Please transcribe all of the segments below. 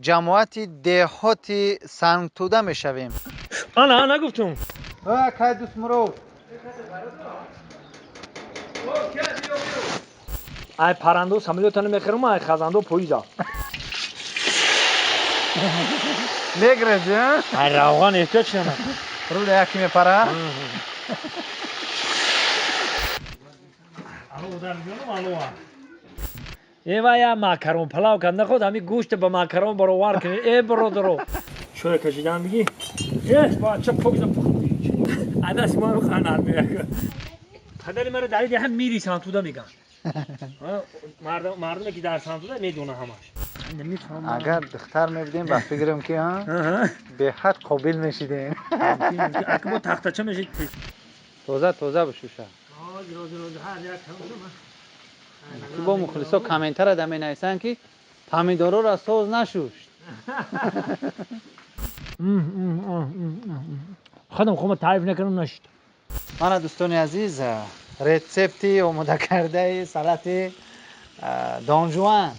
Ҷамоати деҳоти Сангтуда мешавем. Ана, нагуфтум. Акай Дӯстмурод. Ай паррандо самолёта намехӯрам, ай хазандо поиза. Мегрези, а? Ай равған эҳтиёҷ шана. Руля яки мепара? Алло, удар меёнам, алло. Э вай, я макарон палав кард наход, ҳами гӯшт ба макарон баровар кунед. Э бародаро. Чой кашидан бигӣ? Э, бача покиза пухт. Адас маро ханар меяка. Падари маро дар ҳам мири Сантуда меган. Мардуме ки дар Сантуда медона ҳамаш. Агар духтар мебудем, ба фикрам ки беҳад қобил мешидем. Ака бо тахтача мешид. Тоза тоза бишуша. Ки бо мухлисо комментара да менависанд, ки помидорора соз нашушт. Худам хума таъриф накардам, нашид. Мана, дӯстони азиз, рецепти омода кардаи салати донжуан.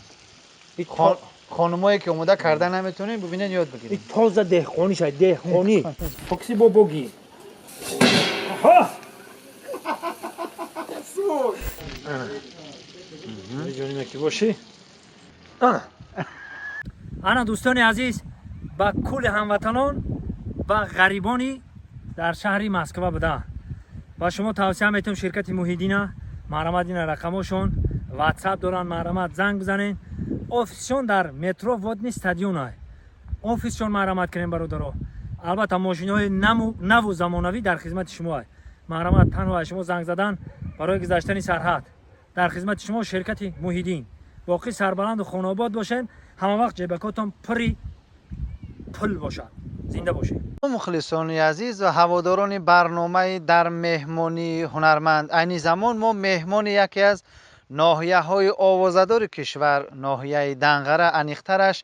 Хонумое ки омода карда наметонем, бубинен, ёд бигирем. Тоза деҳқонӣ шай, деҳқонӣ. Покси бо боги. Ҷониме ки бошӣ. Ана. Ана, дӯстони азиз, ба кулли ҳамватанон ва ғарибони дар шаҳри Москва буда. Ба шумо тавсия метавам ширкати Муҳиддина, марҳамат, ина рақамошон, ватсап доранд, марҳамат, занг бизанед. Офисшон дар метро Водный стадион. Офисшон марҳамат кунем, бародаро. Албатта, мошиноҳои наву замонавӣ дар хизмати шумо. Марҳамат, танҳо аз шумо занг задан барои гузаштани сарҳад. Дар хизмати шумо ширкати Муҳиддин. Боқӣ сарбаланду хонаобод бошед, ҳама вақт ҷебакотон пури пул бошад. Зинда бошед. Мухлисони азиз ва ҳаводорони барномаи «Дар меҳмонии ҳунарманд», айни замон мо меҳмони яке аз ноҳияҳои овозадори кишвар, ноҳияи Данғара, аниқтараш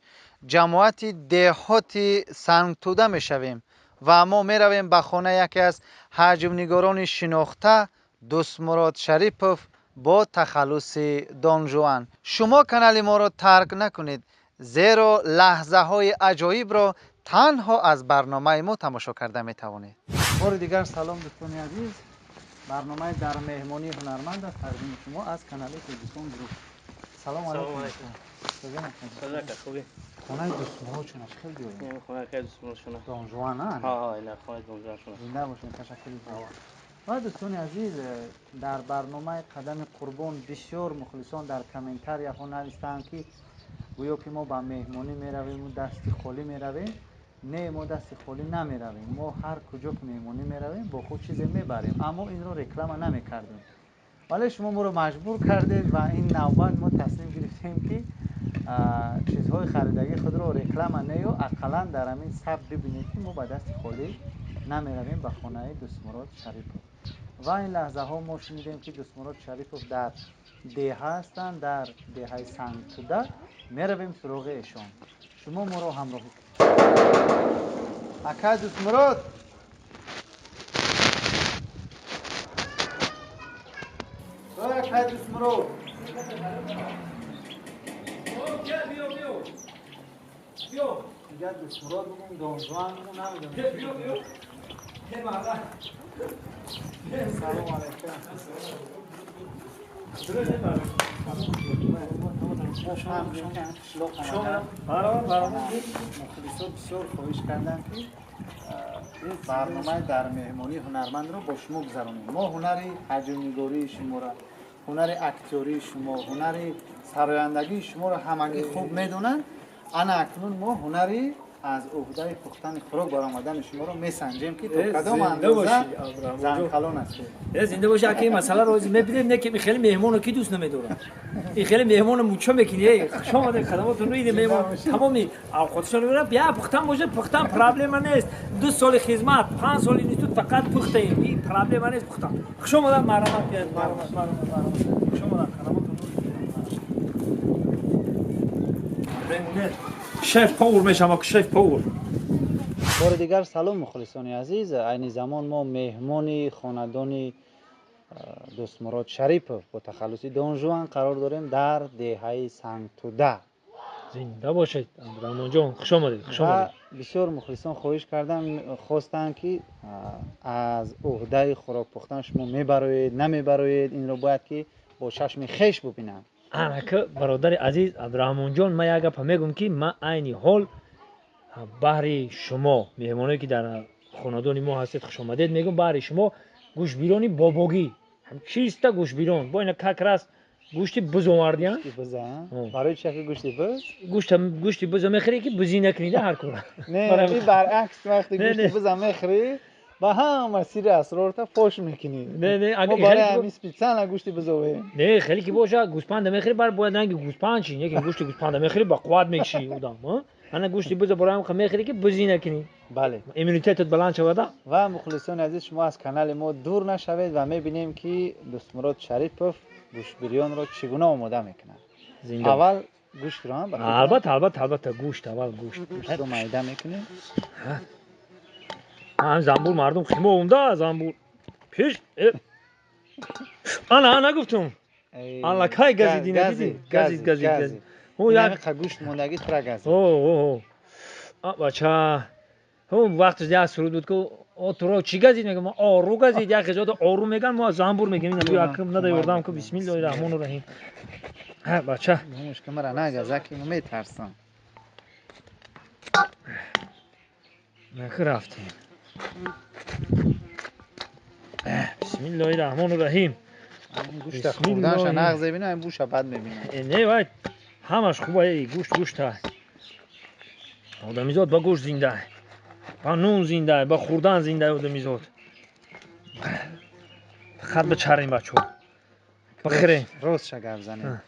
ҷамоати деҳоти Сангтуда мешавем ва мо меравем ба хонаи яке аз ҳаҷвнигорони шинохта, Дӯстмурод Шарипов бо тахаллуси Донжуан. Шумо канали моро тарк накунед, зеро лаҳзаҳои аҷоибро танҳо аз барномаи мо тамошо карда метавонед. Бори дигар салом, дӯстони азиз. Барномаи «Дар меҳмонии ҳунарманд» аст, тақдими шумо аз канали Тоҷикон Груп. Салому алайкум. Хонаи Дӯстмурод шуна чӣ хел ҷой? Донжуан. Зинда бошед, ташаккури. Ва дӯстони азиз, дар барномаи «Қадами қурбон» бисёр мухлисон дар комментарияҳо навистанд, ки гӯё ки мо ба меҳмонӣ меравему дасти холӣ меравем. Не, мо дасти холӣ намеравем. Мо ҳар куҷо ки меҳмонӣ меравем, бо худ чизе мебарем, аммо инро реклама намекардем. Вале шумо моро маҷбур кардед ва ин навбат мо тасмим гирифтем, ки чизҳои харидагии худро реклама нею ақаллан дар ҳамин сабт бибинед, ки мо ба дасти холӣ намеравем ба хонаи Дӯстмурод Шарипов. Ва ин лаҳзаҳо мо шунидем, ки Дӯстмурод Шарипов дар деҳа ҳастанд, дар деҳаи Сангтуда. Меравем суроғи эшон. Шумо моро ҳамроҳӣ. Акай Дӯстмурод, акай Дӯстмурод. Дигар Дӯстмурод бигум, Донжуан бигум, намедонам. Салому алайкум. Мухлисо бисёр хоҳиш карданд, ки барномаи «Дар меҳмонии ҳунармандро» бо шумо гузаронем. Мо ҳунари ҳаҷвнигории шуморо, ҳунари актёрии шумо, ҳунари сарояндагии шуморо ҳамагӣ хуб медонанд. Ана акнун мо ҳунари аз уҳдаи пухтани хӯрок баромадани шуморо месанҷем, ки то кадом андоза занкалон ҳастед. Зинда боши, ака. Ин масъаларо ҳозир мебинем. Не ки хеле меҳмоно ки дӯст намедорад, ин хеле меҳмоно мучо мекунӣ. Хуш омадед, хадамотон иди меҳмон тамоми авқотшон мебарам. Я пухтан бошад, пухтан проблема нест. 2 соли хизмат, 5 соли институт, фақат пухтаем, ин проблема нест пухтан. Хуш омадад, марҳамат, марҳамат, марҳамат, хуш омадад, хадамотон. Шеф повар мешавам, шеф повар. Бори дигар салом, мухлисони азиз. Айни замон мо меҳмони хонадони Дӯстмурод Шарипов бо тахаллуси Донжуан қарор дорем дар деҳаи Сангтуда. Зинда бошед Абдурахмонҷон, хуш омадед, хуш омадед. Бисёр мухлисон хоҳиш кардан, хостанд ки аз уҳдаи хӯрок пухтан шумо мебароед, намебароед, инро бояд ки бо чашми хеш бубинанд. Анака бародари азиз Абдурахмонҷон, ман як гапа мегӯм ки ман айни ҳол баҳри шумо меҳмоное ки дар хонадони мо ҳастед хуш омадед мегӯм, баҳри шумо гӯшбирони бобогӣ, чиста гӯшбирон, бо ина как раз гӯшти буз овардиян. Гӯшти буз, а? Барои чӣ гӯшти буз? Гӯшти буза мехӯрӣ ки бузӣ накунӣ да ҳар кора. Не, ин баръакс, вақте гӯшти буза мехӯрӣ ба ҳама сири асрорта фош мекунӣ. Не, не, мо барои ҳамин специально гӯшти буз оварем. Не, хеле ки боша гӯспанда мехӯрӣ, бар бояд ранги гӯспанд чӣ, не ки гӯшти гӯспанда мехӯрӣ ба қувват мекшӣ одам, а? Ана гӯшти буза барои ҳам мехӯрӣ ки бузӣ накунӣ. Бале. Иммунитетат баланд шавада. Ва мухлисони азиз, шумо аз канали мо дур нашавед ва мебинем ки Дӯстмурод Шарипов гӯштбирёнро чӣ гуна омода мекунад. Аввал гӯштро ҳам ба фикр. Албатта, албатта, албатта, гӯшт аввал гӯшт. Гӯштро майда мекунем. Ҳам замбур мардум химо умда замбур. Пеш. Ана, ана гуфтум. Аллакай газидӣ надидӣ? Газид, газид, газид. О, як гӯшт мондагӣ тура газид. О, о, о. Бача. Ҳум вақт як суруд буд ку о туро чӣ газид мегӯям? Ору газид, як ғизода ору меган, мо замбур мегем. Ина бию акм нада ёрдам ку. Бисмиллоҳи раҳмони раҳим. Ҳа, бача. Мушка мара нагаза ки метарсам. Наки рафтем. Бисмиллоҳи раҳмони раҳим. Гӯшта хӯрданша нағз мебинам, буша бад мебинам. Не, вай ҳамаш хуба, гӯшт гӯшта. Одамизод ба гӯшт зинда, ба нун зинда, ба хӯрдан зинда одамизод. Фақат бичарем бачо. Бихӯрем. Ростша гап занем.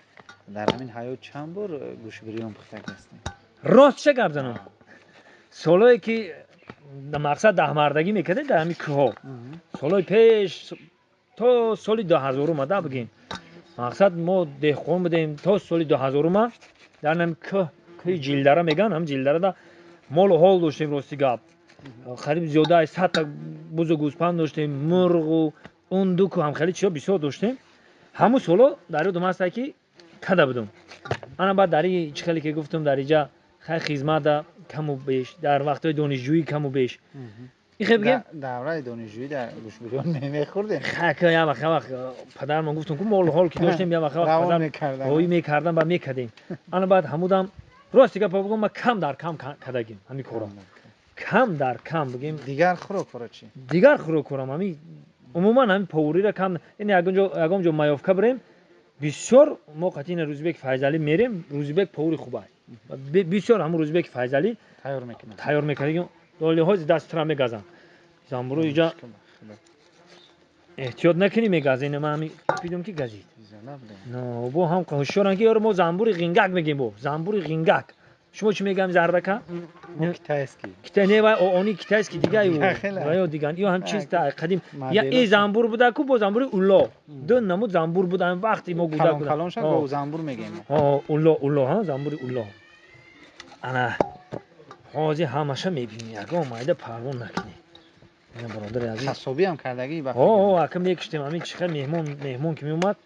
Дар ҳамин ҳаёт чанд бор гӯшбирён пухтаг ҳастем? Ростша гап занам. Солое ки мақсад даҳмардагӣ мекардем дар ҳамин кӯҳҳо. Солҳои пеш то соли 2000 омада бигем. Мақсад мо деҳқон будем то соли 2000 ма дар ҳамин кӯҳ, кӯҳи Ҷилдара меган, ҳам Ҷилдарада молу ҳол доштем, рости гап. Қариб зиёда аз 100 та бузу гӯспанд доштем, мурғу ундуку ҳам хеле чизо бисёр доштем. Ҳамун соло дар ёдам ҳаст ки када будум. Ана баъд дар и чӣ хеле ки гуфтум дар иҷа хай хизмата каму беш, дар вақтҳои донишҷӯӣ каму беш. Ихе бигем? Давраи донишҷӯӣ дар гӯшбирён мехӯрдем. Хака як вақт, як вақт падармон гуфтум ку молу ҳол ки доштем, як вақт, як вақт падар роӣ мекардан ба мекардем. Ана баъд ҳамудам рости гапа бигӯм, ман кам дар кам кардагим ҳамин корро. Кам дар кам бигем. Дигар хӯрокҳоро чӣ? Дигар хӯрокҳорам ҳамин умуман ҳамин повариро кам, яъне ягон ҷо маёвка бирем, бисёр мо қатъи ина Рӯзибеки Файзалӣ мерем, Рӯзибек повари хуб аст. Бисёр ҳамун Рӯзибеки Файзалӣ тайёр мекунад. Тайёр мекунад. Долиҳо даст тура мегазанд. Замбуру иҷа эҳтиёт накунӣ мегазад. Ина ман ҳамин пидум ки газид. Но, бо ҳам ҳушёран ки ёро мо замбури ғингак мегем бо. Замбури ғингак. Шумо чӣ мегам зардака? Мо китайский. Китай не вай они китайский дига ю. Ва ё диган. Ё ҳам чиз та қадим. Я и замбур буда ку бо замбури улло. Ду намуд замбур буда ҳам вақти мо гуда буда. Калон калонша бо замбур мегем. Ҳо, улло, улло, ҳа, замбури улло. Ана ҳозир ҳамаша мебинӣ, ягон майда парво накунӣ. Ина бародари азиз. Ҳасобӣ ҳам кардагӣ ба. Ҳо, ҳо, ака мекиштем ҳамин чӣ хел меҳмон, меҳмон ки меомад.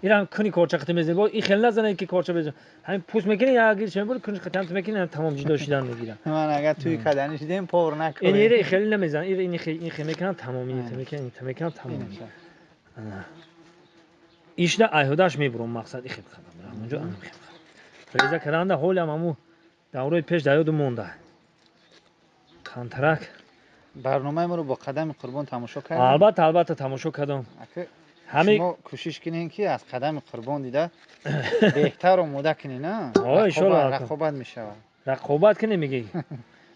Ирам куни корча қити мезанӣ, бо и хел назанед ки корча безанӣ. Ҳамин пӯст мекунӣ, як гирш мебурӣ, куниш қити ҳам ту мекунӣ, тамом ҷудо шидан мегирад. Ман агар туи кадани шидем, повар накунӣ. Ин ире хеле намезанад, ире ин хел, ин хел мекунам, тамом, ин мекунам, ин мекунам, тамом. Ишда айҳудаш мебурам, мақсад и хел қадам. Ҳамонҷо ам хел қадам. Реза карданда ҳолам ҳаму даврои пеш дар ёдум монда. Контракт. Барномаи моро бо қадами қурбон тамошо кардем? Албатта, албатта тамошо кардам. Ҳамин шумо кӯшиш кунед ки аз қадами қурбон дида беҳтар омода кунед, на? Ҳо, иншоаллоҳ. Рақобат мешавад. Рақобат кунед мегӣ?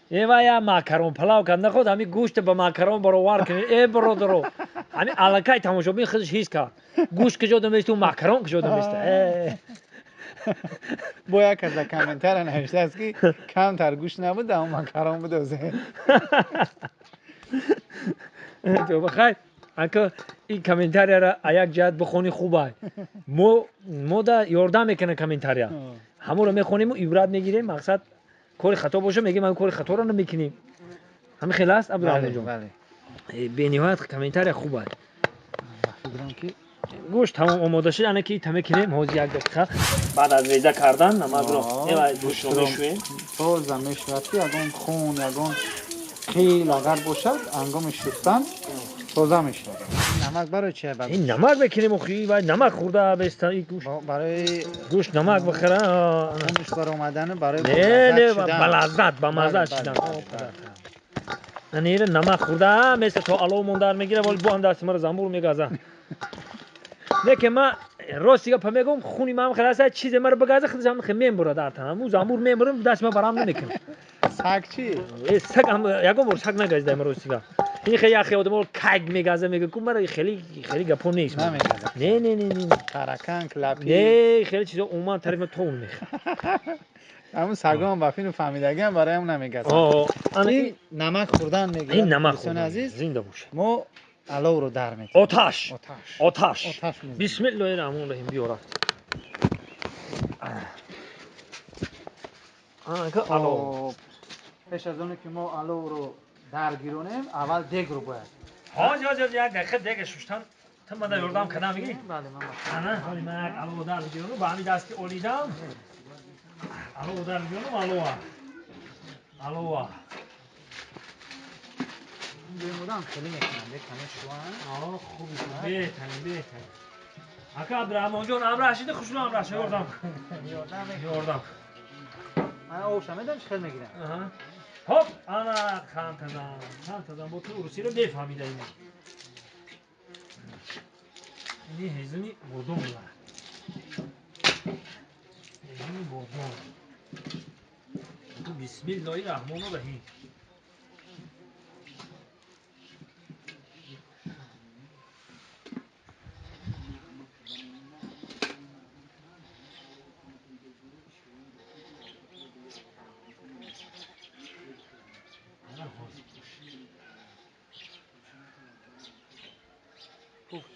Э вай я макарон палав кард, наход ҳамин гӯшт ба макарон баровар кунед. Э бародаро, ҳамин аллакай тамошобин худаш ҳис кард. Гӯшт куҷо дамест, макарон куҷо дамест. Э. Бо як аз комментария навиштааст ки камтар гӯшт набуд, аммо макарон будозе. Тоба хайр, ака ин комментарияро а як ҷиҳат бихонӣ хуб аст. Мо да ёрдам мекунад комментария. Ҳамонро мехонему ибрат мегирем, мақсад кори хато боша мегем, ҳамин кори хаторо намекунем. Ҳамин хел аст, Абдурахмонҷон? Бале. Бениҳоят комментария хуб аст. Фикрам ки Гӯшт тамом омода шуд, ана ки таме кинем ҳозир як дақиқа баъд аз реза кардан намакро гӯштро мешӯем. Тоза мешавад ки ягон хун, ягон қил агар бошад, ҳангоми шустан тоза мешавад. Намак барои чи? Ин намак мекунем охи, вай намак хӯрда беста ин гӯшт. Барои гӯшт намак бихӯра, хунаш баромадан, барои не, не, ба лаззат, ба мазза шудан. Ана намак хӯрда места то аловмон дар мегира, вале бо ҳам дасти маро замбур мегаза. Не ки ма рости гапа мегӯм, хуни ман хеле аст, чизе маро бигаза, худаш ҳам хеле мембура дар танам. Ӯ замбур мембурам, дасти ма барам намекунад. Саг чи? Саг ҳам ягон бор саг нагазида ма рости гап. Ин хеле яхе одамо каг мегаза, мега ку мара хеле хеле гапо нест. Намегаза. Не, не, не, не. Таракан, клапи. Не, хеле чизо умуман тарафи ма тон мехӯрад. Ҳамун сагон ба фину фаҳмидагиам барои ҳам намегазад. Ин намак хӯрдан мегӯяд. Ин намак дӯстони азиз. Зинда бошед. Мо аловро дар метавонем. Оташ. Оташ. Оташ. Оташ мезанем. Бисмиллоҳи раҳмони раҳим биё рафт. Анака алов. Пеш аз оне ки мо аловро даргиронем, аввал дегро бояд. Ҳоҷ, ҳоҷ, ҳоҷ, як дақиқа дега шуштан. Ту мана ёрдам кардам мегӣ? Бале, ман Ана, ҳоли ман як алов дар мегиронам, ба ҳамин дасти олидам. Алов дар мегиронам, алова. Алова. Бемудам хеле мекунам, бекаме шуан. О, хуб, беҳтарин, беҳтарин. Ака Абдураҳмонҷон, амраҳ шиди, хушну амраҳ ша, ёрдам. Ёрдам. Ёрдам. Ман обша медам, чӣ хел мегирам? Хоп, ана хантазан, хантазан, бо ту русиро мефаҳмида ин. Ини ҳезуми бодом була. Ҳезуми бодом. Бисмиллоҳи раҳмони раҳим.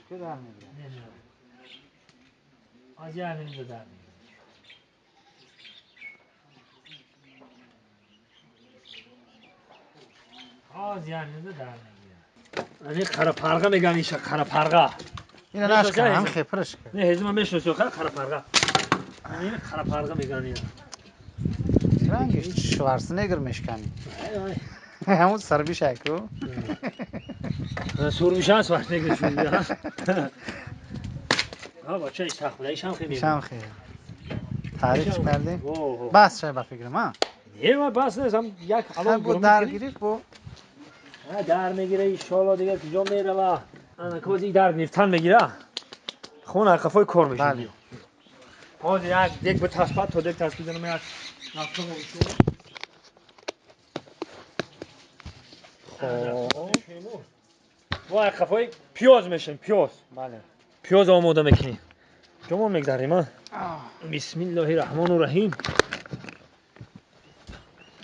که در میگیره؟ نمی‌دونم. از یه همین در میگیره. از یه همین در میگیره. این قره پرغه میگن ایشا قره پرغه. اینو نشکن، هم خپرش کن. نه هزم میشناسی قره پرغه. این قره پرغه میگن اینا. رنگش شوارزنگر میشکنی. همون سربیش اکو. سربیش هست وقتی که ها بچه ایش تخت ایش هم خیلی ایش هم خیلی تعریف کردیم. بس شای با فکر ما نه ما بس نیست، هم یک الان بود در گرفت بو در میگیره ان شاء الله دیگه کجا میره و انا کوزی در گرفتن میگیره خون قفای کار میشه. باز یک دیگ به تسبت تا دیگ تسبیت زنم یک نفس خب ما قفای پیاز میشیم. پیاز بله پیاز آماده میکنیم. جمع میگذاریم. بسم الله الرحمن الرحیم.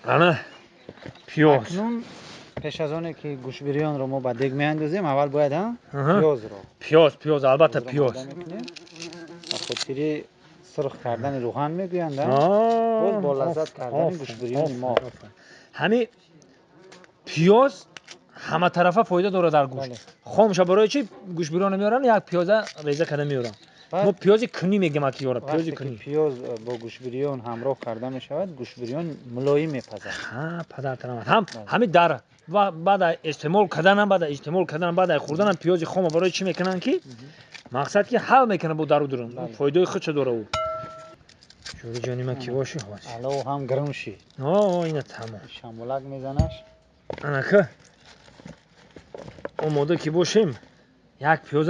انا پیاز. اکنون پیش از آنه که گوش بریان رو ما به دیگ میاندازیم، اول باید پیاز رو پیاز البته پیاز به خاطر سرخ کردن روغن میگویند، باز با لذت کردن گوش بریان ما. همین پیاز همه طرفه فایده داره در گوشت. خامش برای چی گوش بریان میارن؟ یک پیازه ریزه کرده میارن. ما پیاز کنی میگم اکی یارا، پیاز کنی. پیاز با گوش بریان همراه کرده میشود، گوش بریان ملایم میپزد. ها پدر ترمت. هم همین در و بعد استعمال کردن، بعد استعمال کردن، بعد خوردن پیاز خام برای چی میکنن که مقصد که حل میکنه با درو درون. فایده خودش داره او. جوری جانی ما کی باشه هاش. الو هم گرم شی. اینا تمام. شامولک میزنش. انا که آماده که باشیم یک پیاز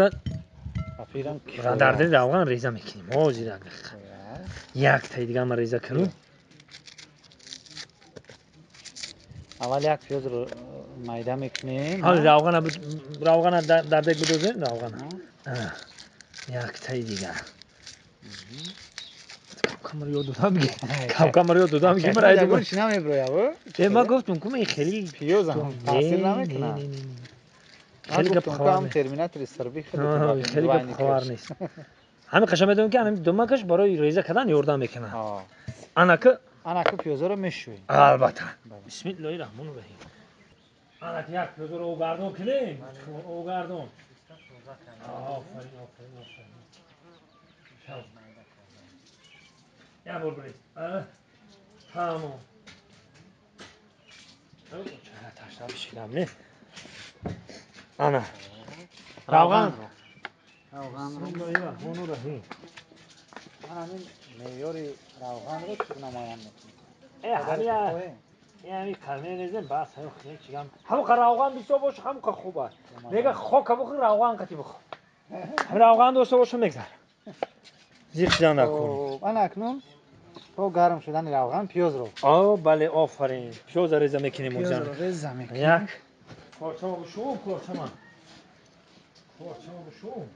در دل روغن ریزه میکنیم. حاضر یک دقیقه یک تای دیگه هم ریزه کنیم. اول یک پیاز رو میده میکنیم. حالا روغن در دیگ بدوزیم. روغن یک تای دیگه. کم رو یاد دادم که کم رو یاد دادم که من ایدم چی نمیبرویم. ما گفتم که این خیلی پیاز هم تاثیر نمیکنه. خیلی گپ خبر نیست. ترمیناتور سربی خیلی خیلی گپ خبر نیست. همین قشنگ میدونم که همین دمکش برای ریزه کردن یاردم میکنه. انا که پیاز رو میشویم. البته. بسم الله الرحمن الرحیم. انا که یک پیاز رو اوگردون کنیم. اوگردون. Тоза карда. Офарин, офарин, офарин. Як бор буред. Тамом. Ташна бишинам, не? Ана. Равған. Равғанро. Бисмиллоҳир-раҳмонир-раҳим. Ман ҳамин меъёри равғанро чӣ гуна муайян мекунем? Ҳамин қалме резем, бас ҳамин хеле чигам. Ҳамон қа равған бисёр боша, ҳамон қа хуб аст. Мега хока бухӯр, равған қати бухӯр. Ҳамин равған дошта боша, мегзар. Зиқ шидан накун. Ана акнун то гарм шудани равған пиёзро. О, бале, офарин. Пиёзро реза мекунем оҷан. Пиёзро реза мекунем. Як. Корчама бушум, корчама. Корчама бушум.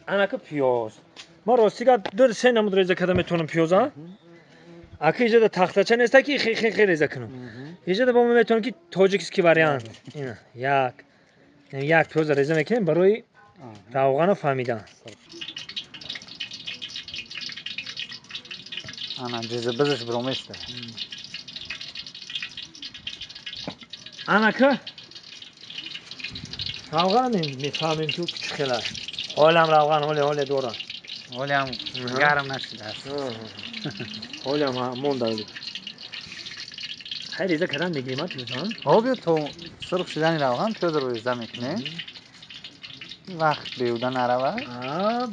Анака пиёз. Ма рости гап ду се намуд реза карда метавонам пиёза. Ака иҷода тахтача неста ки хе хе хе реза кунам. Иҷода бо ма метавонам ки тоҷикский вариант. Ина як. Як пиёза реза мекунем барои равғану фаҳмидан. Ана ҷизибизаш бироместа. Анака равғана мефаҳмем ки чӣ хел аст. Ҳолам равған ҳоле ҳоле дорам. Ҳолеам гарм нашудааст. Ҳолеам монда. Хай реза кардан мегирем пиёза? Ҳо, биё то сурх шудани равған пиёзро реза мекунем. Вақт беҳуда наравад.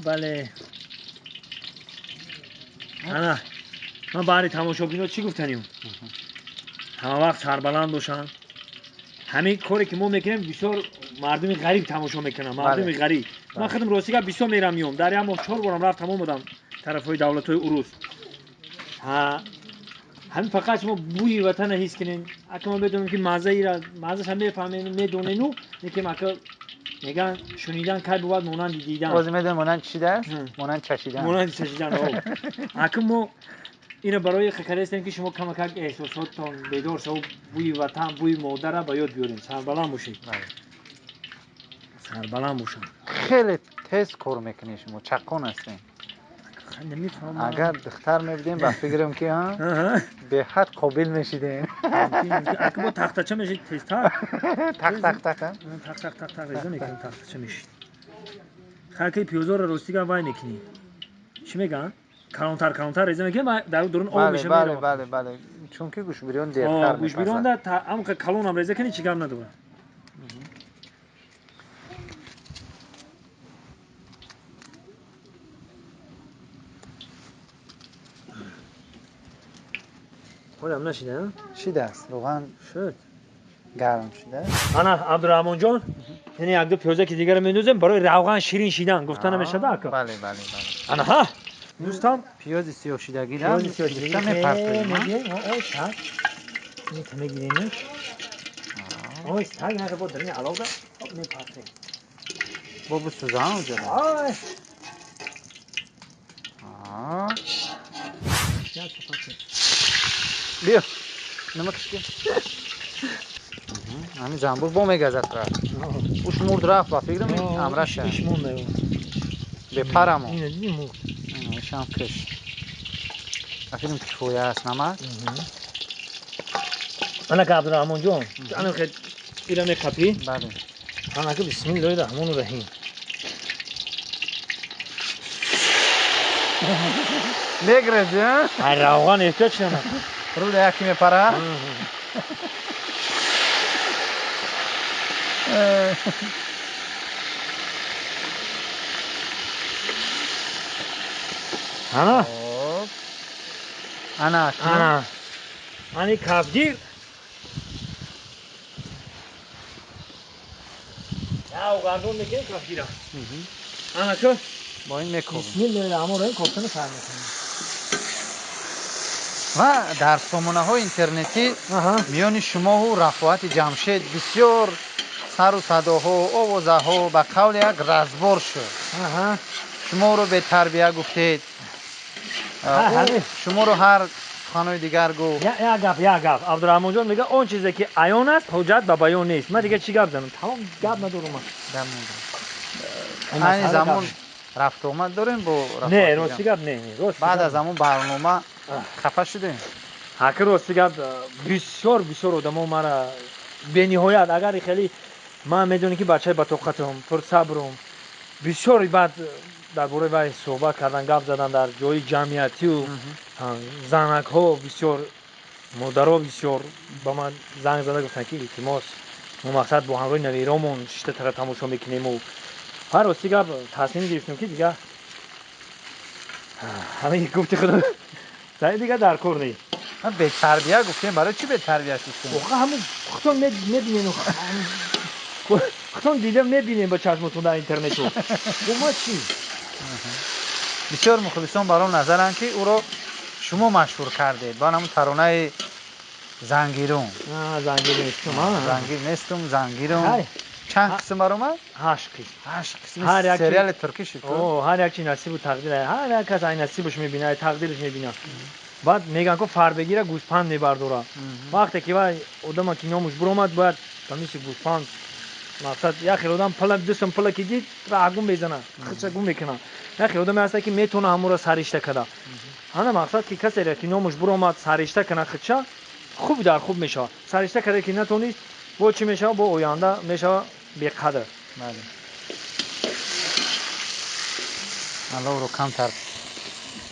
Бале. Ана ман баъди тамошобино чӣ гуфтанем? Ҳама вақт сарбаланд бошанд. Ҳамин коре ки мо мекунем бисёр мардуми ғариб тамошо мекунанд, мардуми ғариб. Ман худам рости гап бисёр мерам миём. Дар як моҳ 4 борам рафтам омадам тарафҳои давлатҳои урус. Ҳамин фақат шумо бӯи ватанро ҳис кунед. Ака ман медонам ки маззаша мефаҳмем, медонену, лекин ака мегӯянд шунидан кай бувад монанди дидан. Боз медонем монанд чӣ шидааст? Монанд чашидан. Монанди чашидан. Ака мо ино барои хакарестем ки шумо камакак эҳсосоттон бедор шаву бӯи ватан, бӯи модарра ба ёд биёрем. Сарбаланд бошед. Сарбаланд бошанд. Хеле тез кор мекунед шумо, чаққон ҳастед. Агар духтар мебудем, ба фикрам ки беҳад қобил мешидем. Ака бо тахтача мешид тезтар. Тақ тақ тақ. Тақ тақ тақ тақ реза мекунем, тахтача мешид. Хаки пиёзоро ростига вай мекунӣ. Чӣ мегӯянд? Калонтар калонтар реза мекунем, дар дурун об меша. Бале, бале, бале. Чунки гӯшбирён дертар мепазад. Гӯшбирёнда ҳам калонам реза кунӣ чӣ гап надорад. Ҳолам нашида? Шидааст, равған шуд. Гарм шудааст. Ана Абдураҳмонҷон, яъне як ду пиёза ки дигарро мендозем барои равған ширин шидан гуфта намешавад ака? Бале, бале, бале. Ана ҳа. Дӯстам, пиёзи сиёҳшидагиро пиёзи сиёҳшидагиро мепартоем. Ой, так. Ин мегирем. Ой, так, ина бо дарини аловда мепартоем. Бо бисӯзам оҷа. Ой. Биё, намакаш ки. Ҳамин занбур бо мегазад рафт. Уш мурд рафт, ба фикрам амраша. Иш монда. Бепарамо. Ина дидӣ мурд. Ишам киш. Ба фикрам кифоя аст намак. Анака Абдураҳмонҷон, ана хе ира меқапӣ? Бале. Анака бисмиллоҳи раҳмони раҳим. Мегрези, а? Ай равған эҳтиёҷ шудам. Руда яки мепара? Ана? Ана. Ана. Ани кафгир. Я угардон мекунем кафгира. Ана ку? Бо ин мекобем. Бисмиллоҳи раҳмони раҳим кофтани сар мекунем. Ва дар сомонаҳои интернетӣ миёни шумоҳу Рафоати Ҷамшед бисёр сару садоҳо, овозаҳо ба қавли як разбор шуд. Шуморо бетарбия гуфтед. Шуморо ҳар суханҳои дигар гуфт. Як гап, як гап. Абдураҳмонҷон мегӯяд он чизе ки аён аст, ҳуҷҷат ба баён нест. Ман дигар чӣ гап занам? Тамом гап надорам ман. Гап надорам. Айни замон рафту омад дорем бо Не, рости гап не, рост. Баъд аз ҳамон барнома хафа шудем. Ҳаки рости гап бисёр бисёр одамо мара Бениҳоят агар хеле ман медонӣ ки бачаи батоқатам, пурсабрам, бисёр баъд дар бораи вай суҳбат кардан, гап задан дар ҷои ҷамъиятию занакҳо бисёр, модаро бисёр ба ман занг зада гуфтанд ки илтимос, мо мақсад бо ҳамроҳи навиромон шишта тара тамошо мекунему. Ҳар рости гап тасмим гирифтем ки дигар ҳамин гуфти худо зани дигар дар кор нест. Бетарбия гуфтем, барои чӣ бетарбия шудем? Охе ҳамун худтон мебинем, худтон дида мебинем ба чашмотон дар интернету. Ма чӣ? Бисёр мухлисон бар он назаранд ки ӯро шумо машҳур кардед ба ҳамун таронаи зангирум. Зангир нестум. Зангир нестум, зангирум. Чанд қисм баромад? 8 қисм. 8 қисм сериали туркӣ шуд. Ҳар як чи насибу тақдир, ҳар як кас ай насибаш мебина, ай тақдираш мебина. Баъд мегӯянд ко фарбегира гӯспанд мебардора. Вақте ки вай одама ки номуш буромад, бояд ба мисли гӯспанд мақсад як хел одам пала дусум пала ки дид раҳ гум мезана, худша гум мекунад. Як хел одаме ҳаста ки метавона ҳамонро саришта када. Ана мақсад ки касере ки номуш буромад саришта кана худша, хуб дар хуб мешавад. Саришта када ки натонист, бо чӣ мешавад? Бо оянда мешавад беқадр. Бале. Аловро камтар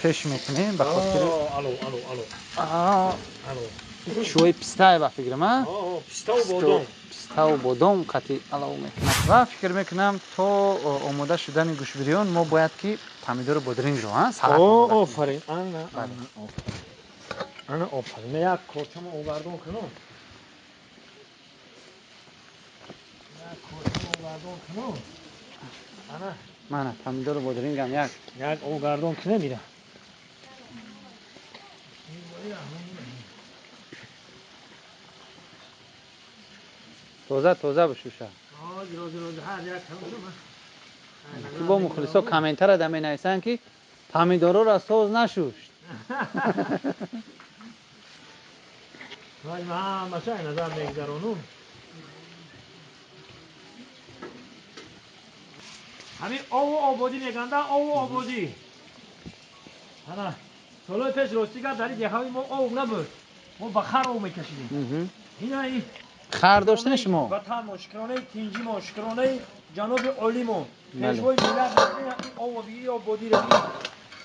пеш мекунем ба хотири алов, алов, алов. Алов. Чӯи пистае ба фикрам, а? Пиставу бодом. Пиставу бодом қати алов мекунам. Ва фикр мекунам то омода шудани гӯшбирён мо бояд ки помидору бодринҷро, а? Салат. Офарин. Ана, ана, офарин. Ман як корчамо овардон кунам. Як корчамо овардон кунам. Ана. Мана помидору бодрингам як. Як овардон кунам ира. Тоза тоза бишуша. Бо мухлисо комментара да менависанд ки помидорора соз нашушт. Вай ма ҳамаша назар мегзаронум. Ҳамин ову ободӣ меганда, ову ободӣ. Ана солҳои пеш ростӣ гап дар ин деҳаи мо ов набуд. Мо ба хар ов мекашидем. Ина ин хар доштани шумо? Ватанмо, шукронаи тинҷимо, шукронаи ҷаноби олимо, пешвои миллат, ин ову ин ободиро,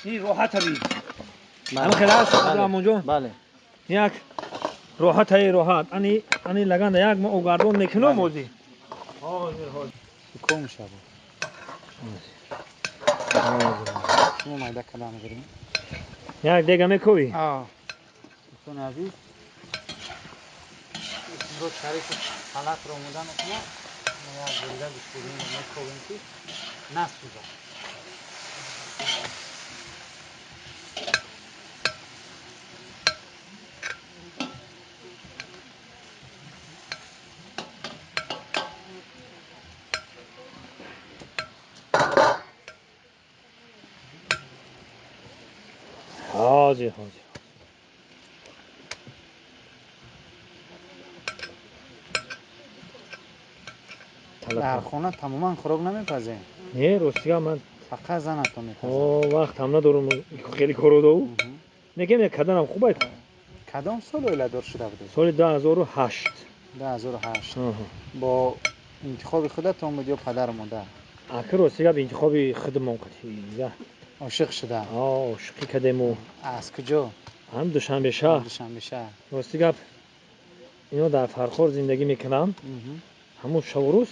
ин роҳата би. Ҳама хел аст, Абдураҳмонҷон? Бале. Як роҳатаи роҳат. Ани, ани лаганда як мо огардон мекунам озӣ. Ҳозир, ҳозир. Ком шавад. Шумо майда карда мегирем. Як дега мекӯвӣ? Дӯстони азиз, имрӯз Шарифов салатро омода мекунад. Мо як бурида гӯштбирёнро мекӯвем ки насӯзад. Ҳозир, ҳозир. Дар хона тамоман хӯрок намепазем? Не, ростига ман фақат занатон мепазад. Вақт ҳам надорам, хеле коро дорам. Неке каданам хуб аст. Кадом сол оиладор шуда будед? Соли 2008. 2008. Бо интихоби худатон буд ё падару модар? Аки ростига ба интихоби худамон қатъи. Ошиқ шуда? Ошиқӣ кардему. Аз куҷо? Ҳам Душанбе шаҳр. Душанбе шаҳр. Рости гап ино дар Фархор зиндагӣ мекардам. Ҳамун шабу рӯз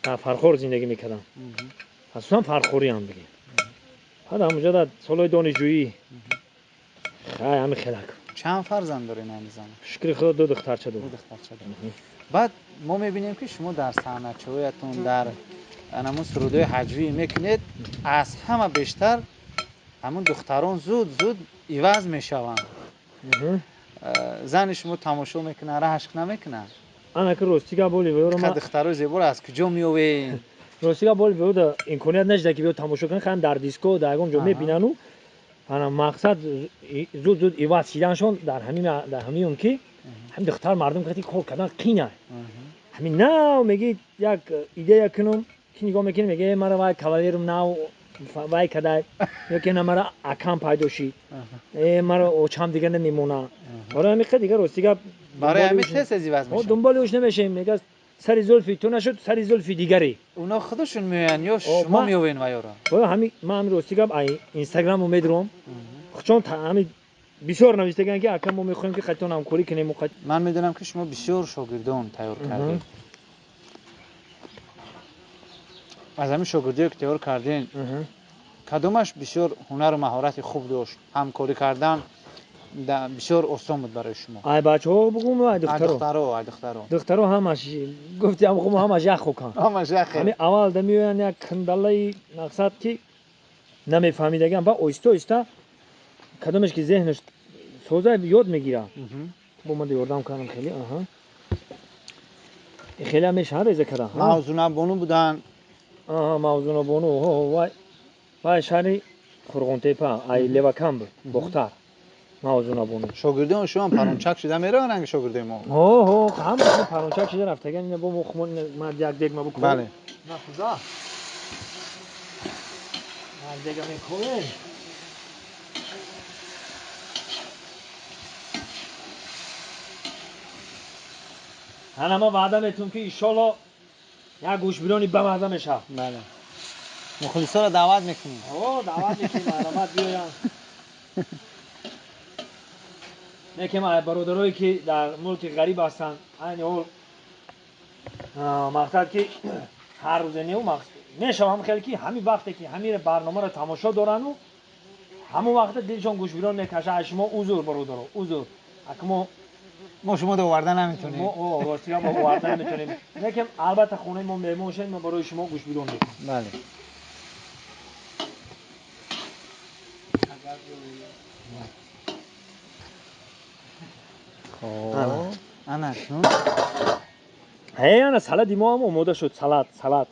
дар Фархор зиндагӣ мекардам. Асосан фархориам бигем. Баъд ҳамунҷо дар солҳои донишҷӯӣ. Хай ҳамин хелак. Чанд фарзанд доред айни замон? Шукри Худо ду духтарча дорам. Ду духтарча доред. Баъд мо мебинем ки шумо дар саҳначаҳоятон дар ҳамун сурудҳои ҳаҷвӣ мекунед, аз ҳама бештар ҳамун духтарон зуд зуд иваз мешаванд. Зани шумо тамошо мекунад, раҳшк намекунад? Ана ки рости гап боли веёро ма духтарои зеборо аз куҷо меовед? Рости гап боли веёро имконият нашуда ки биё тамошо кунанд, хам дар диско дар ягон ҷо мебинану ана мақсад зуд зуд иваз шиданшон дар ҳамин ки ҳамин духтар мардум кати кор кардан қин аст. Ҳамин нав меги як идея кунум, ки нигоҳ мекунем, меги мара вай кавалерум нав вай кадай ё ки на мара акам пайдо шид, мара очам дига намемона. Барои ҳамин дига рости гап барои ҳамин тез тез иваз мешавад. Дунболи ӯш намешавем. Мегӯяд сари зулфи ту нашуд, сари зулфи дигаре. Уно худашон меоянд ё шумо меовен ваёро? Ҳами ман ҳами рости гап инстаграму медурам. Чун ҳами бисёр навиштаган ки ака мо мехоҳем ки қатъан ҳамкорӣ кунем. Ман медонам ки шумо бисёр шогирдон тайёр кардед. Аз ҳамин шогирдие ки тайёр кардем, кадомаш бисёр ҳунару маҳорати хуб дошт? Ҳамкорӣ кардан бисёр осон буд барои шумо? Ай бачаҳо бугум, ай духтаро? Духтаро, ай духтаро. Духтаро ҳамаш гуфти ҳам хуб, ҳамаш як хокан. Ҳамаш як хел. Ҳамин аввал да меоянд як кандалаи мақсад ки намефаҳмидаган, ба оҳиста оҳиста кадомеш ки зеҳнаш соза ёд мегирад. Бо ман ёрдам кардам хеле. Аҳа. Хеле ҳам мешавад реза кардан. Мавзуна бону буданд. Аҳа, Мавзуна бону. Вай вай шаҳри Қурғонтепа, ай Левакан буд, Бохтар. Мавзуна бону. Шогирдони шумо парончак шуда мераванд ранги шогирдои мо? Ҳо, ҳо, ҳама парончак шуда рафтаган. Ина бо мо хумон ман як дег ма букунам. Бале. На худо. Як дега мекунем. Ана ма ваъда метум ки иншолло як гӯшбирони бамаза мешавад. Бале. Мухлисоро даъват мекунем. Ҳо, даъват мекунем, марҳамат биёянд. Некем бародарое ки дар мулки ғариб ҳастанд, айни ҳол мақсад ки ҳар рӯзе неу мешавам хеле ки ҳамин вақте ки ҳамин барномаро тамошо дорану ҳамон вақта дилшон гӯшбирон мекашад. Аз шумо узр, бародаро, узр. Ака мо шумо оварда наметонем. Мо ростига мо оварда наметонем. Лекин албатта хонаи мо меҳмон шавед, мо барои шумо гӯшбирон мекунем. Бале. Хоб, ана шун. Ана салати мо ҳам омода шуд. Салат, салат.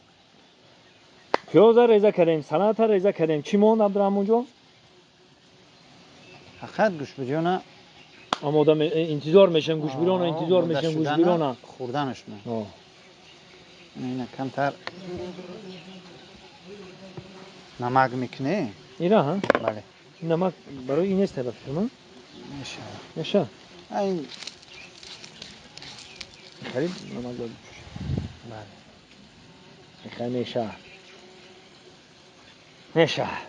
Пиёза реза кардем, салата реза кардем. Чӣ монд, Абдураҳмонҷон? Фақат гӯшбирёна омода интизор мешавем, гӯшбирона интизор мешавем, гӯшбирона. Хӯрданаш ме. Ина камтар намак мекунӣ? Ира, ҳа? Бале. Намак барои ин нест, ба фикр ман? Мешавад. Мешавад. Айн хариб намак бояд бипӯшем. Бале. Хай мешавад. Мешавад.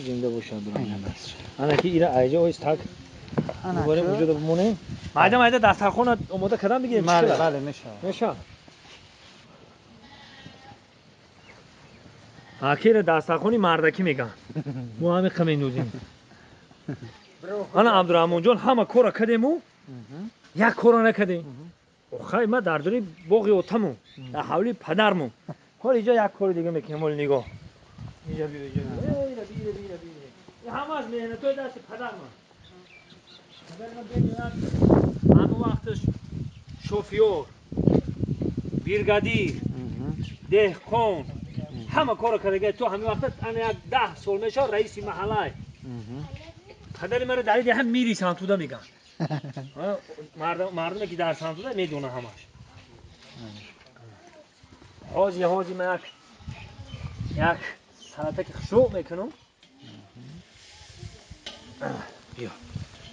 Зинда бошад. Ана ки ира айҷа оист так муборем вуҷуда бимонем. Майда майда дастархона омода кардан бигирем. Бале, бале, мешавад. Мешавад. Акира дастархони мардакӣ меган. Мо ҳами қа мендозем. Ана Абдураҳмонҷон ҳама кора кардему, як кора накардем. Охай ма дар дори боғи отаму, дар ҳавлии падарму. Ҳол иҷо як кори дига мекунем, ҳол нигоҳ. Иҷа биё, иҷа биё. Ира, бира, бира, бира. Ин ҳамааш меҳнатҳои дасти падарман. Падари ман бениҳоят ҳамон вақташ шофёр, бригадир, деҳқон, ҳама корро карда. То ҳамин вақта ана як 10 сол мешавад раиси маҳаллай. Падари маро дар ин ҳам мири Сантуда меган. Мардуме ки дар Сантуда медонанд ҳамаш. Ҳози ҳози ман як салата ки хушрӯ мекунам. Биё.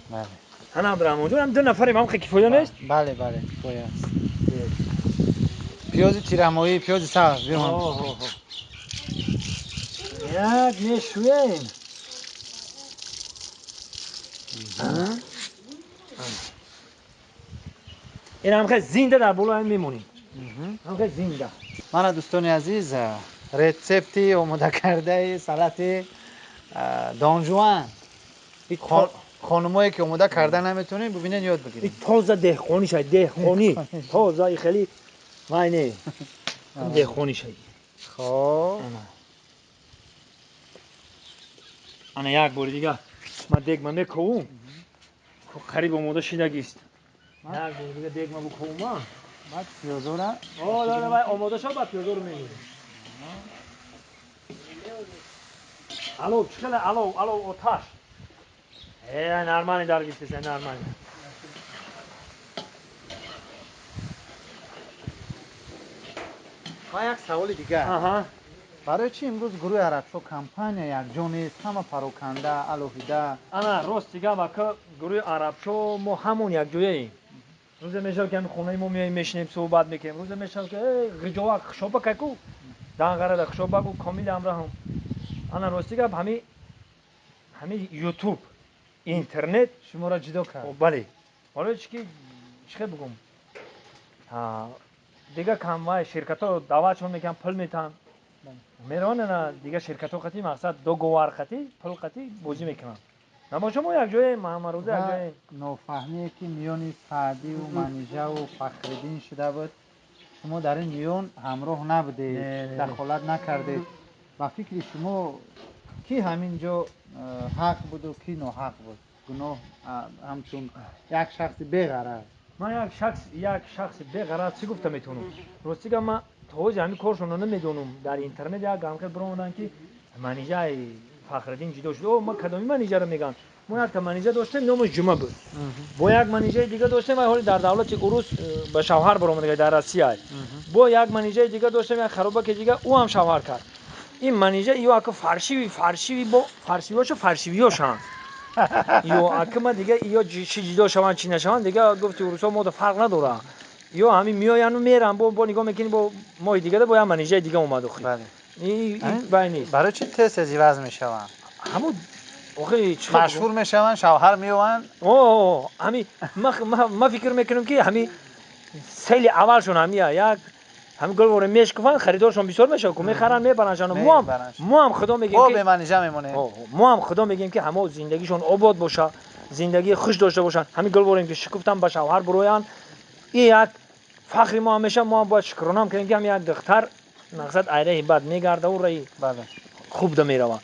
Бале. Ана Абдураҳмонҷон, ҳам ду нафарем, ҳам кифоя нест? Бале, бале, кифоя аст. Пиёзи тирамоӣ, пиёзи сабз, биё. Як мешӯем. Ин ҳам хеле зинда дар боло ҳам мемонем. Ҳам хеле зинда. Мана дӯстони азиз, рецепти омода кардаи салати донжуан. Хонумое ки омода карда наметонем, бубинед, ёд бигиред. Тоза деҳқонӣ шай, деҳқонӣ. Тоза хеле вай не. Деҳқонӣ шай. Хоб. Ана як бори дига ман дегма мековум. Қариб омода шидагист. Як бори дига дегма буковума. Баъд пиёзора. О, да, вай омода шав, баъд пиёзоро мегирем. Алов, чӣ хеле алов, алов, оташ. Нормально даргистеса, нормально. Ва як саволи дигар. Барои чӣ имрӯз гурӯҳи Арабшо компания якҷо нест, ҳама пароканда, алоҳида? Ана, рост дигар вака гурӯҳи Арабшо мо ҳамон якҷояем. Рӯзе мешавад ки ҳамин хонаи мо меоем, мешинем, суҳбат мекунем. Рӯзе мешавад ки ғиҷовак хушоба кайку данғарада хушобаку комил ҳамраҳам. Ана рости гап ҳами ютуб, интернет шуморо ҷудо кард. Бале. Барои чӣ ки чӣ хел бигӯм? Дигар камвай ширкатҳо даъватшон мекунанд, пул метаҳанд. Мераванд ана дигар ширкатҳо қатӣ мақсад договор қатӣ, пул қатӣ бозӣ мекунанд. Набоша мо якҷояем, ҳамарӯза якҷояем. Нофаҳмие ки миёни Саъдиву Манижаву Фахриддин шуда буд, шумо дар ин миён ҳамроҳ набудед, дахолат накардед. Ба фикри шумо ки ҳамин ҷо ҳақ буду ки ноҳақ буд? Гуноҳ ҳамчун як шахси беғараз. Ман як шахси беғараз чӣ гуфта метавонам? Рости гап ман то ҳози ҳамин коршонро намедонам. Дар интернет як гамхел биромаданд ки Манижаи Фахриддин ҷудо шуд. О, ма кадоми Манижаро мегӯям? Мо якта Манижа доштем, номаш Ҷума буд. Бо як Манижаи дига доштем, вай ҳоли дар давлати урус ба шавҳар баромада, дар Россия. Бо як Манижаи дига доштем, як харобаки дига, ӯ ҳам шавҳар кард. Ин Манижа ё ака фаршиви, фаршиви бо фаршивиёшо фаршивиёшанд. Ё ака ма дига ё чӣ ҷудо шаванд, чӣ нашаванд, дига гуфти урусҳо мода фарқ надорад. Ё ҳамин меояну меранд, бо нигоҳ мекунӣ, бо моҳи дигада бо як Манижаи дига омад охи. Ин бай нест. Барои чӣ тез тез иваз мешаванд? Ҳамун охи чӣ хел машҳур мешаванд, шавҳар меоянд? О, ҳами ма фикр мекунам ки ҳами сели аввалшон ҳамия як ҳами гулворе мешкуфанд, харидоршон бисёр мешавад, ку мехаранд, мебарандшон. Мо ҳам худо мегӯем ки бо беманижа мемонем. Мо ҳам худо мегӯем ки ҳамо зиндагишон обод боша, зиндагии хуш дошта бошанд. Ҳамин гулворем ки шукуфтан ба шавҳар буроянд, ин як фахри мо ҳам мешавад. Мо ҳам бояд шукронам кунем ки ҳам як духтар мақсад айраҳи бад мегарда, ӯ раҳи хуб да мерава.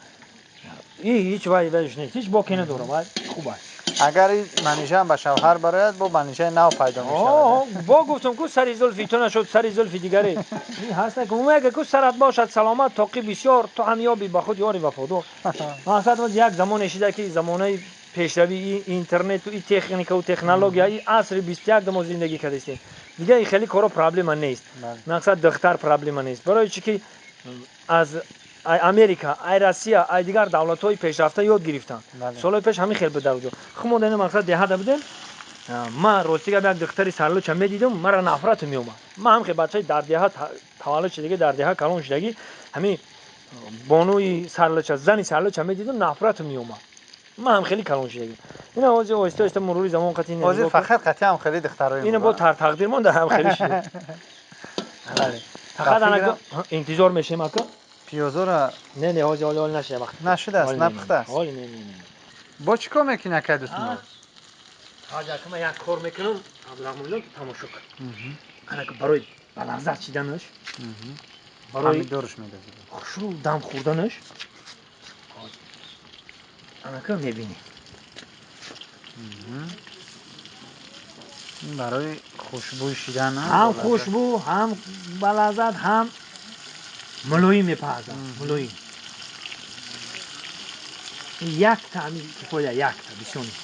И ҳеҷ вай вайш нест, ҳеҷ боке надорам, вай хуб аст. Агар Манижа ҳам ба шавҳар барояд, бо Манижаи нав пайдо мешавад. Бо гуфтам ку сари зулфи ту нашуд, сари зулфи дигаре. Ин ҳаст ку мега ку сарат бошад саломат, тоқи бисёр, ту ҳам ёби ба худ ёри вафодор. Мақсад як замоне шида ки замонаи пешравии интернету и техникаву технология, и асри 21 мо зиндагӣ кардастем. Дигар хеле коро проблема нест. Мақсад духтар проблема нест. Барои чӣ ки аз Америка, ай Россия, ай дигар давлатҳои пешрафта ёд гирифтанд. Солҳои пеш ҳамин хел буд дар ҷо. Хумо дар ин мақсад деҳада будем. Ман рости гап як духтари сарлуча медидам, мара нафрату меомад. Ман ҳам хел бачаи дар деҳа таваллуд шудагӣ, дар деҳа калон шудагӣ, ҳамин бонуи сарлуча, зани сарлуча медидам, нафрату меомад. Ман ҳам хеле калон шудагӣ. Ина ҳозир оҳиста оҳиста мурури замон қатъи ҳозир фақат қатъи ҳам хеле духтарои ина бо тақдир монда ҳам хеле шуд. Фақат ана интизор мешем ака. Пиёзора не не ҳозир ҳоли нашуда вақт. Нашудааст, напухтааст. Ҳоли не не не. Бо чӣ кор мекунӣ акай дӯстмурод? Ҳозир ака ман як кор мекунам, Абдурахмонҷон ту тамошо кун. Ана барои ба лаззат чиданаш, барои помидорш медозӣ. Хушрӯ дам хӯрданаш. Анака мебинӣ. Барои хушбӯй шидан, ҳам хушбӯ, ҳам ба лаззат, ҳам мулоим мепазад, мулоим. Якта ҳамин кифоя, якта, бисёр нест.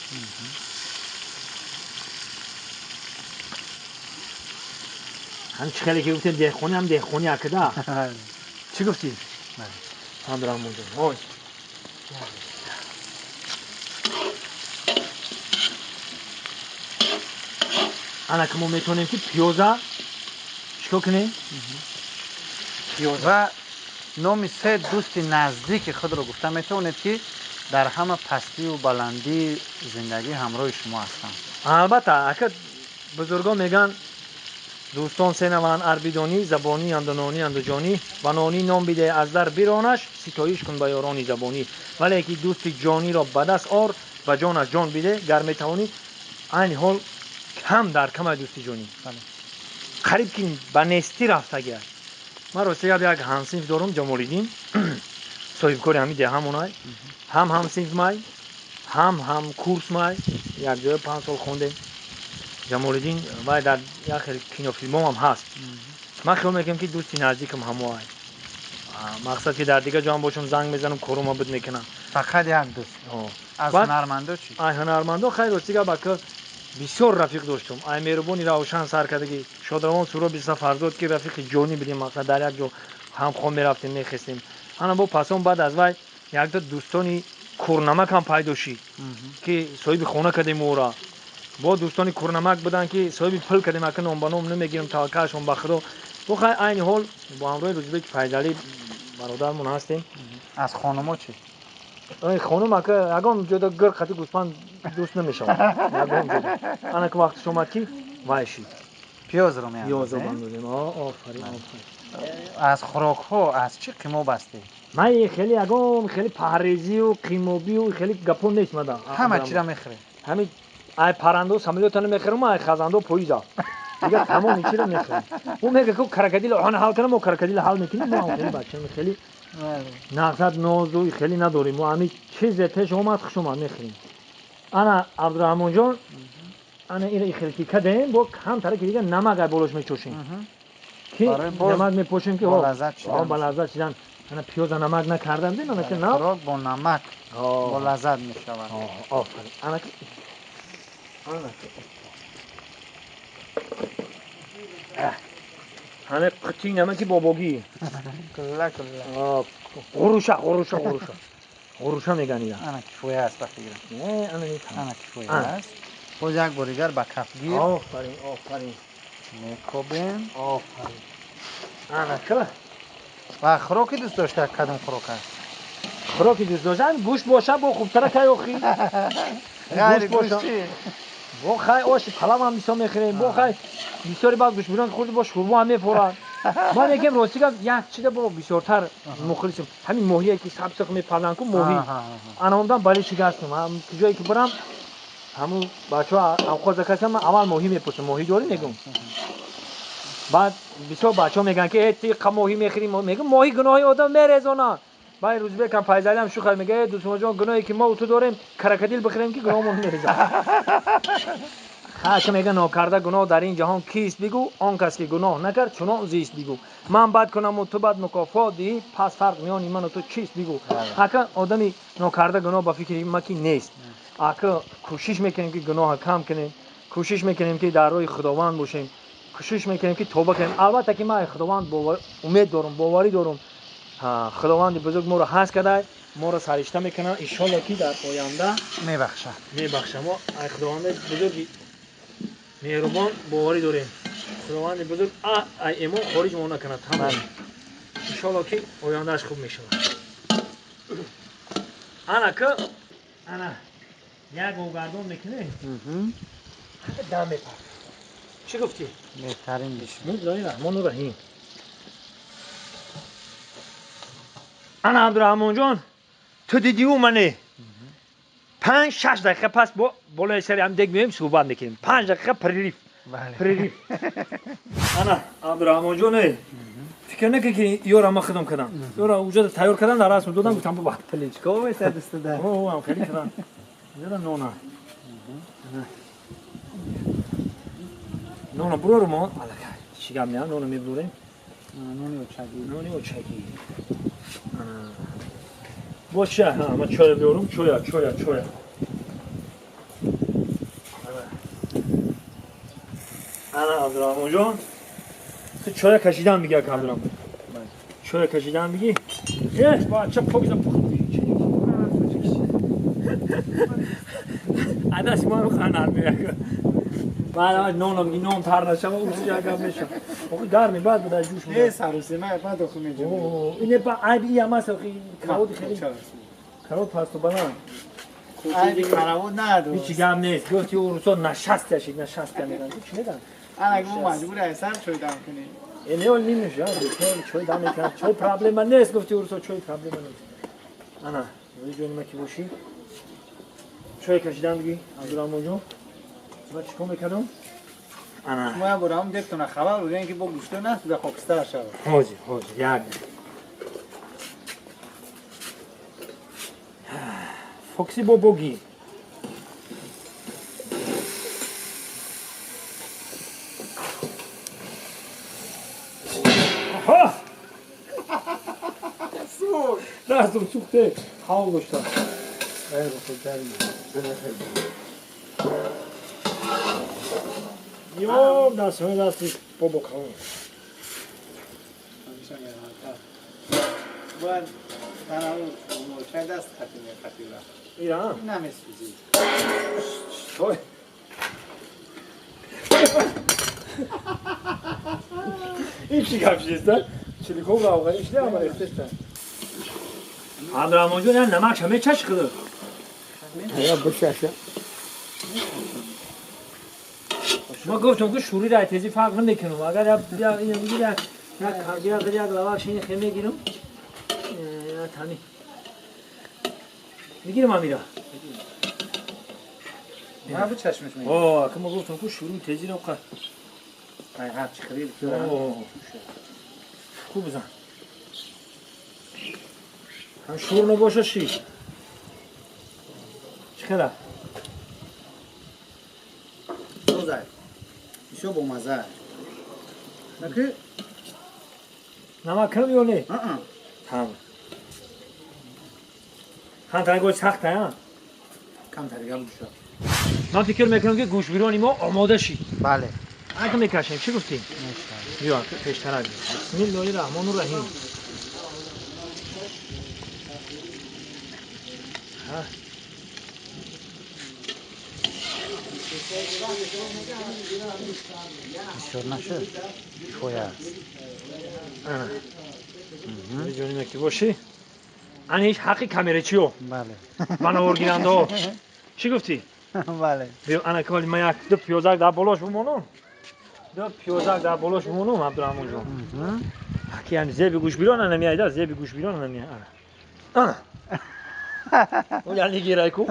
Ҳам чӣ хеле ки гуфтем деҳқонӣ, ҳам деҳқонӣ акда. Чӣ гуфтӣ? Абдурахмонҷон, ҳой. Ана ки мо метавонем ки пиёза чӣ кор кунем? Ва номи се дӯсти наздики худро гуфта метавонед ки дар ҳама пастию баландии зиндагӣ ҳамроҳи шумо ҳастанд. Албатта, ака бузургон мегӯянд дӯстон се навъанд арбидонӣ, забонӣ, андонони, андоҷонӣ. Ба нонӣ ном биде аз дар биронаш, ситоиш кун ба ёрони забонӣ. Вале ки дӯсти ҷониро ба даст ор, ба ҷонаш ҷон биде, гар метавонӣ. Айни ҳол кам дар камай дӯсти ҷонӣ. Қариб ки ба нестӣ рафтагӣ аст. Ман рости гап як ҳамсинф дорум, Ҷамолиддин, соҳибкори ҳамин деҳамонай, ҳам ҳамсинф май, ҳам ҳамкурс май, якҷоя 5 сол хондем. Ҷамолиддин вай дар як хел кинофилмом ҳам ҳаст. Ман хиёл мекунам ки дӯсти наздикам ҳамоай. Мақсад ки дар дигар ҷо ҳам бошам занг мезанам, корума буд мекунам. Фақат як дӯст. Аз ҳунармандо чӣ? Ай ҳунармандо хайр, рости гап, ака, бисёр рафиқ доштум. Ай меҳрубони Равшан сар кардагӣ, шодравон Суроби Сафарзод, ки рафиқи ҷонӣ будем, мақсад, дар як ҷо ҳамхом мерафтем, мехестем. Ана бо пасон баъд аз вай якда дӯстони курнамак ҳам пайдо шид, ки соҳиби хона кардем ӯра. Бо дӯстони курнамак буданд, ки соҳиби пул кардем, ака, ном ба ном намегирам, таваккалшон ба Худо. Бо хай, айни ҳол бо ҳамроҳи Рӯзбеки Файзалӣ бародармон ҳастем. Аз хонумо чӣ? Хонум, ака, ягон ҷода гир қати гӯсфанд дӯст намешавад, ягон ҷода. Ана ки вақтиш омад, ки вай шид. Пиёзро пиёзро меандозем. Офарин, офарин. Аз хӯрокҳо аз чӣ қимоб ҳастед? Ман хеле ягон хеле парҳезию қимобию хеле гапо нест мада. Ҳама чиро мехӯред? Ҳамин ай паррандо самолёта намехӯрам, ай хазандо поиза. Дигар тамоми чиро мехӯрам. Ӯ мега, ку крокодил ҳана ҳал кунам, мо крокодил ҳал мекунем. Мо ҳам хеле бачаем, хеле нақсад нозу хеле надорем. Мо ҳамин чизе пеш омад, хуш омад, мехӯрем. Ана, Абдураҳмонҷон, ана ира хеле ки кардем, бо камтара ки дига намак ай болош мечошем, ки намак мепошем, ки ба лаззат шидан. Ана пиёза намак накардам, дим, ана ки на хӯрок бо намак бо лаззат мешавад. Офарин. Ана ки, ана ҳаме қути намаки бобогӣ. Кулла, кулла. Ғуруша, ғуруша, ғуруша, ғуруша меган ира. Ана кифоя аст, ба фикрам. Ана кифоя аст. Боз як бор дигар ба кафгир. Офарин, офарин. Мекобем. Офарин. Ана ки. Ва хӯроки дӯст дошта кадом хӯрок аст? Хӯроки дӯст доштан гӯшт боша, бо хубтара кай охи. Ғайри гӯшт чӣ? Бо хай, оши палав ҳам бисёр мехӯрем, бо хай, бисёри баъд гӯштбирён хӯрди, бо шӯрбо ҳам мефорад. Ман мегӯям, рости гап, як чида бо бисёртар мухлисем. Ҳамин моҳие, ки сабсиқ мепазанд ку, моҳӣ. Ана ондан балиши гаштам. Ҷое ки бирам, ҳамун бачаҳо авқот заказ, ман аввал моҳӣ мепурсам. Моҳӣ дорӣ, мегӯм. Баъд бисёр бачаҳо мегӯянд, ки э, ти қа моҳӣ мехӯрӣ. Мегӯм, моҳӣ гуноҳи одам мерезонад. Баъд Рӯзбекам Файзалиам шӯхар мега, э, Дӯстмоҷон, гуноҳе ки мо ту дорем, крокодил бихӯрем, ки гуноҳмон мерезад. Ха, мега, нокарда гуноҳ дар ин ҷаҳон кист, бигӯ? Он кас ки гуноҳ накард, чунон зист, бигӯ. Ман бад кунаму ту бад мукофот диҳӣ, пас фарқ миёни ману ту чист, бигӯ. Ака, одами нокарда гуноҳ ба фикри ма ки нест. Ака, кӯшиш мекунем, ки гуноҳа кам кунем, кӯшиш мекунем, ки дар роҳи Худованд бошем, кӯшиш мекунем, ки тоба кунем. Албатта ки ман Худованд умед дорум, боварӣ дорум, Худованди бузург моро ҳаст карда, моро саришта мекунад, иншолло, ки дар оянда мебахшад. Мебахшад. Мо ай Худованди бузурги меҳрубон боварӣ дорем, Худованди бузург ай эмон хориҷ мо накунад. Тамом, иншолло, ки ояндааш хуб мешавад. Ана ки, ана як оғардон мекунем, дам мепар. Чӣ гуфтӣ? Беҳтарин. Бисмиллоҳи раҳмону раҳим. Ана, Абдураҳмонҷон, ту дидиу мане, 5-6 дақиқа пас бо болои сари ҳам дег меоем, суҳбат мекунем. 5 дақиқа перерыв, перерыв. Ана, Абдураҳмонҷон, фикр накун, ки ёра ма худам кардам. Ёра уҷада тайёр кардам, дар расм додам, гуфтам, ба Плечко месадистада. Ам хеле кардам. Ёра нона, нона бурорум, аллакай чӣ гап меам, нона мебурем. Нони очагӣ. Нони очагӣ. Боша, ма чоя биёрум, чоя, чоя, чоя. Ана, Абдураҳмонҷон, ту чоя кашидан биги, ака Абдураҳмон, чоя кашидан биги. Э, бача покиза пухт. Адаш маро ханар меяка. Баъд нон биги, нон тар нашава, урси гап меша. Охи гарми баъд буда ҷӯш. Э, сарусема баъд охи меҷӯ. Ине ба айби ям аст, охи кароти хеле карот пасту баланд. Айби каравот надошт. Ҳеҷ гап нест. Гуфти урусо нашастя шид, нашастя меган. Чӣ меган? Ана мо маҷбур ҳастам чой дам кунем. Э, не, нимеша, чой дам мекунам. Чой проблема нест, гуфти урусо, чой проблема нест. Ана, ҷони ма ки бошӣ. Чой кашидан биги, Абдурахмонҷон. Ма чикор мекардам? Ана. Шумо як бор ҳам дегтона хабар будем, ки бо гӯшто насуда хокистар шавад. Ҳозир, ҳозир, як. Фокси бо боги. Аҳа! Дастум сӯхте. Қавл доштам. Ё дастҳои дасти бобо калон. باید تنها مورچه دست خطی میخطی را ایران نمیسوزی. این چی گپشیستن؟ چلیکوم را آقایش نه اما ریختستن. عبدالرحمن جون نمک همه چش خدا. یا بششه. ما گفتم که شوری را تیزی فرق نمیکنم. اگر بیا اینو میگیره یک کارگیر داری یک لواش این خیمه گیرم. تانی میگیرم امیرا. من بود چشمش میگیرم. آه که ما گفتم که شروع تیزی رو قد. هر چی خرید. خوب بزن. هم شور نباشه شی. چه خیلی؟ سوزه. بسیار بامزه. نکه؟ نمک کم یا نه؟ تمام. هم تنگو سخته ها؟ کم تریگه بوشه. من فکر میکنم که گوش بیرونی ما آماده شید. بله. اگه میکشیم چی گفتی؟ بیا پیشتر از بسم الله الرحمن الرحیم. بسیار نشد کفایه است. جونیم که باشی انا هیچ حقی کامره چیو؟ بله. من اورگیرنده ها. چی گفتی؟ بله. بیا انا کالی من یک دو پیازک در بالاش بمانم. دو پیازک در بالاش بمانم عبدالرحمن جان. حکی هم زیب گوش بیرون نمیاد، زیب گوش بیرون نمیاد. انا. اون یعنی گیرای کو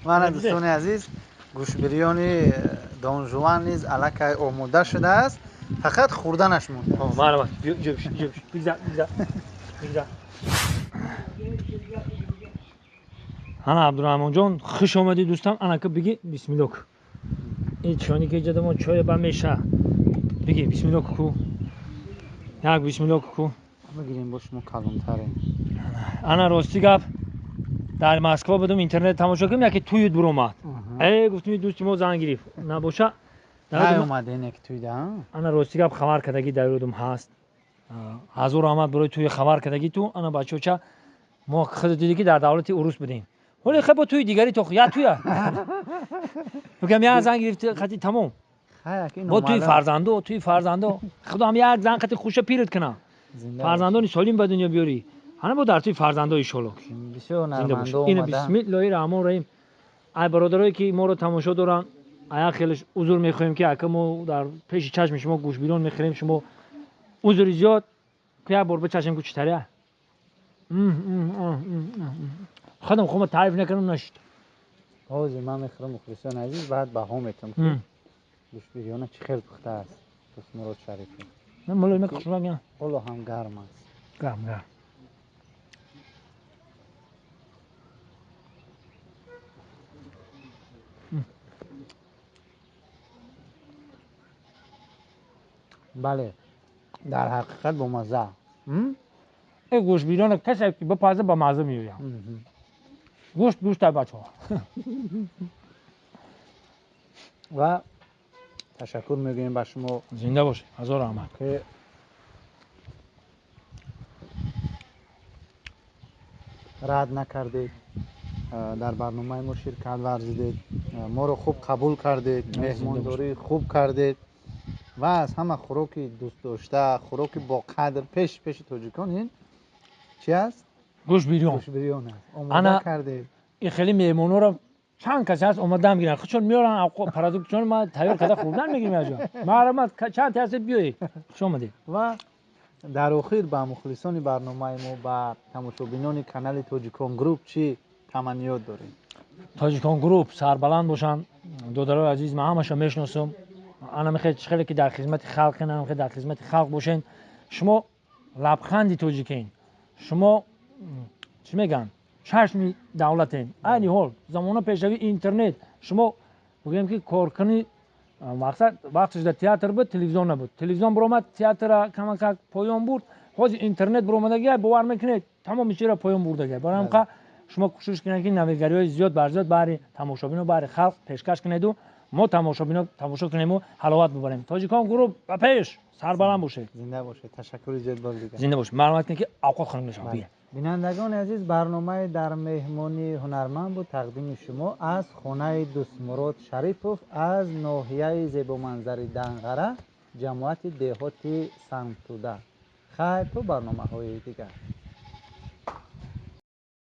من دوستان عزیز گوش بریانی دون جوان نیز الکی آماده شده است، فقط خوردنش مونده. مرحبا. بیا اینجا بشین، اینجا بشین. بگذار، بگذار. بگذار. انا عبدالرحمن جان خوش آمدی دوستم. انا که بگی بسم الله. این چانی که جدمون چای با میشه. بگی بسم الله کو. یک بسم الله کو. بگیریم با شما کلانتره. انا راستی گپ در مسکو بودم اینترنت تماشا کردم یکی توی دور اومد. ای گفتم دوستی ما زنگ گرفت. نباشه. نه اومده اینک توی ده. انا راستی گپ خبر کردگی در یادم هست. هزار آمد برای توی خبر کردگی تو انا بچه‌ها ما خود دیدی که در دولت اروس بودیم. ولی خب با توی دیگری تو یا تویا. بگم یا زنگ گرفت خطی تمام. با توی فرزندو توی فرزندو خدا هم یک زن خطی خوشه پیرت کنه. فرزندانی سالم به دنیا بیاری. همه با در توی فرزندای ان بسیار نرمندو اومده. اینو بسم الله الرحمن الرحیم. ای برادرایی که ما رو تماشا دارن، ایا خیلی عذر میخوایم که اگه ما در پیش چشم شما گوش بیرون میخریم، شما عذر زیاد که یک بار به چشم کوچیک‌تره. خودم خودم تعریف نکنم نشد. حاضر من میخورم مخلصان عزیز بعد بها میتم که گوش بیرون چه خیلی پخته است. دوست مراد شریفی. نه مولوی خوشمزه. حالا هم گرم است. گرم گرم. بله در حقیقت با مزه. این گوش بیرون کسی که بپزه با مزه میآید. گوشت گوشت بچه ها. و تشکر میگوییم به شما. زنده باشید. هزار رحمت که رد نکردید، در برنامه ما شرکت ورزیدید، ما رو خوب قبول کردید، مهمانداری خوب کردید و از همه خوراکی دوست داشته، خوراکی با قدر پیش پیش تاجیکان این چی است؟ گوش بیریان. گوش بیریان است. آماده کردید. این خیلی مهمونا رو چند کسی هست اومدن میگیرن، خودشون میارن پرادوکشن ما تیار کرده خوردن میگیریم اینجا. مرحبا چند تا هست بیایید. خوش آمدید. و در آخر به مخلصان برنامه ما، به تماشابینان کانال تاجیکان گروپ چی تمنیات داریم؟ تاجیکان گروپ سربلند باشن. دادرای عزیز من همشون میشناسم. انا میخواد خیلی که در خدمت خلق نه، میخواد در خدمت خلق باشین. شما لبخندی تاجیکین. شما چی میگن؟ چشم دولتین. عین حال زمان پیشروی اینترنت شما بگیم که کارکنی مقصد وقتش در تئاتر بود، تلویزیون نبود. تلویزیون برآمد، تئاتر کم کم پایان برد. Ҳозир интернет биромадагия, бовар мекунед, тамоми чиро поён бурдагия. Барои ҳамқа шумо кӯшиш кунед, ки навигариҳои зиёд бар зиёд баҳри тамошобино, баҳри халқ пешкаш кунеду мо тамошобино тамошо кунему ҳаловат бибарем. Тоҷикон гурӯҳ ба пеш, сарбаланд бошед. Зинда бошед, ташаккури зиёд бори дигар. Зинда бошед. Маълумот кунед, ки овқат хӯрем мешавад. Бинандагони азиз, барномаи дар меҳмонии ҳунарманд буд, тақдими шумо аз хонаи Дӯстмурод Шарипов аз ноҳияи зебоманзари Данғара, ҷамоати деҳоти Сангтуда. Хайр, то барномаҳои дигар.